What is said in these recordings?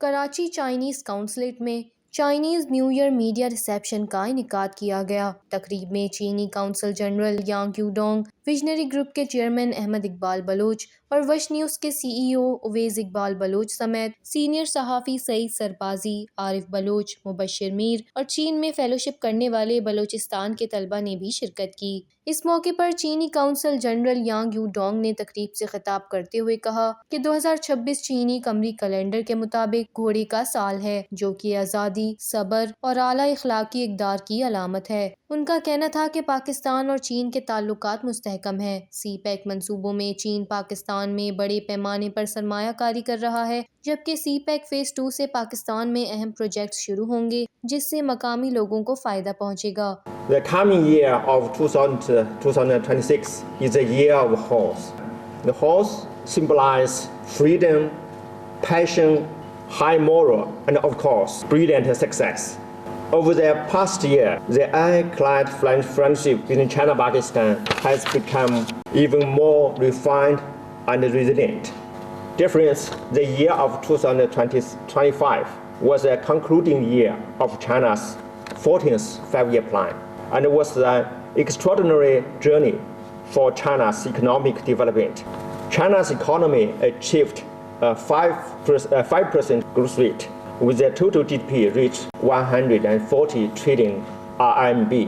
Karachi Chinese consulate میں Chinese new year media reception کا انعقاد کیا گیا۔ تقریب میں چینی consul general Yang Yudong, visionary group کے چیئرمین احمد اقبال بلوچ اور وش نیوز کے سی ای او اویس اقبال بلوچ سمیت سینئر صحافی سعید سرپازی، عارف بلوچ، مبشر میر اور چین میں فیلوشپ کرنے والے بلوچستان کے طلبہ نے بھی شرکت کی۔ اس موقع پر چینی consul general young you Dong نے تقریب سے خطاب کرتے ہوئے کہا کہ دو ہزار چھبیس چینی قمری کیلنڈر کے مطابق گھوڑے کا سال ہے، جو کہ آزادی، صبر اور اعلیٰ اخلاقی اقدار کی علامت ہے۔ ان کا کہنا تھا کہ پاکستان اور چین کے تعلقات مستحکم ہیں۔ سی پیک منصوبوں میں چین پاکستان میں بڑے پیمانے پر سرمایہ کاری کر رہا ہے، جبکہ سی پیک فیز ٹو سے پاکستان میں اہم پروجیکٹس شروع ہوں گے، جس سے مقامی لوگوں کو فائدہ پہنچے گا۔ The coming year of two thousand, two thousand twenty-six is a year of horse. The horse symbolizes freedom, passion, high moral, and of course, brilliant success. Over the past year, the ironclad friend-, friendship between China and Pakistan has become even more refined and resilient. Difference, the year of two thousand twenty, twenty-five was a concluding year of China's fourteenth Five-Year Plan and was an extraordinary journey for China's economic development. China's economy achieved a five percent, a five percent growth rate, with a total G D P reached one hundred forty trillion R M B,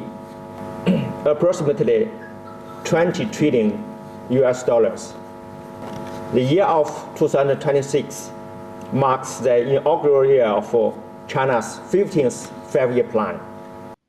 approximately twenty trillion U S dollars. The year of two thousand twenty-six marks the inaugural year of China's fifteenth Five-Year Plan.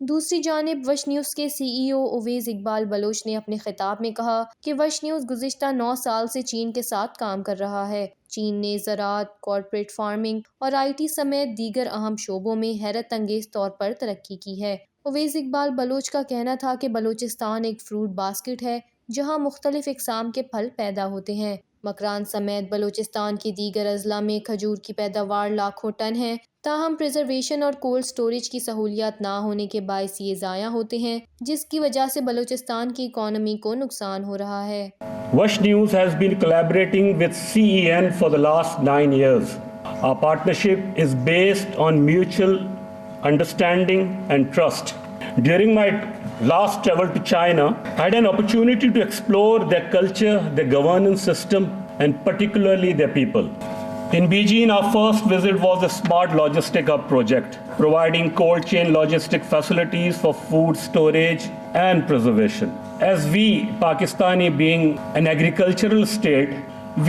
دوسری جانب وش نیوز کے سی ای او اویس اقبال بلوچ نے اپنے خطاب میں کہا کہ وش نیوز گزشتہ نو سال سے چین کے ساتھ کام کر رہا ہے۔ چین نے زراعت، کارپوریٹ فارمنگ اور آئی ٹی سمیت دیگر اہم شعبوں میں حیرت انگیز طور پر ترقی کی ہے۔ اویس اقبال بلوچ کا کہنا تھا کہ بلوچستان ایک فروٹ باسکٹ ہے، جہاں مختلف اقسام کے پھل پیدا ہوتے ہیں۔ مکران سمیت بلوچستان کے دیگر اضلاع میں کھجور کی پیداوار لاکھوں ٹن ہے، تاہم پریزرویشن اور کولڈ سٹوریج کی سہولیات نہ ہونے کے باعث یہ ضائع ہوتے ہیں، جس کی وجہ سے بلوچستان کی اکانومی کو نقصان ہو رہا ہے۔ Wush News has been collaborating with C E N for the last nine years. Our partnership is based on mutual understanding and trust. During my last travel to China, I had an opportunity to explore their culture, their governance system, and particularly their people. In Beijing, our first visit was the Smart Logistic Hub project, providing cold chain logistic facilities for food storage and preservation. As we, Pakistani being an agricultural state,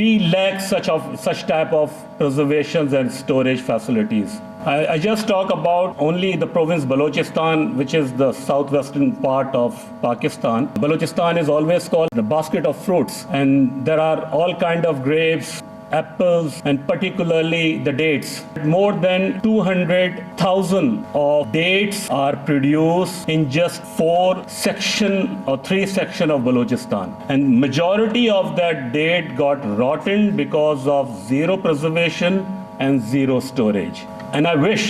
we lack such of, such type of preservations and storage facilities. I, I just talk about only the province Balochistan, which is the southwestern part of Pakistan. Balochistan is always called the basket of fruits, and there are all kind of grapes, apples, and particularly the dates. More than two hundred thousand of dates are produced in just four section or three section of Balochistan, and majority of that date got rotten because of zero preservation and zero storage. And I wish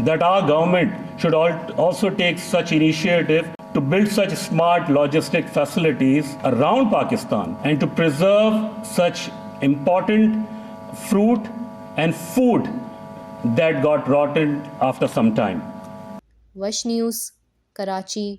that our government should al-, also take such initiative to build such smart logistic facilities around Pakistan and to preserve such important fruit and food that got rotten after some time. وش news, Karachi.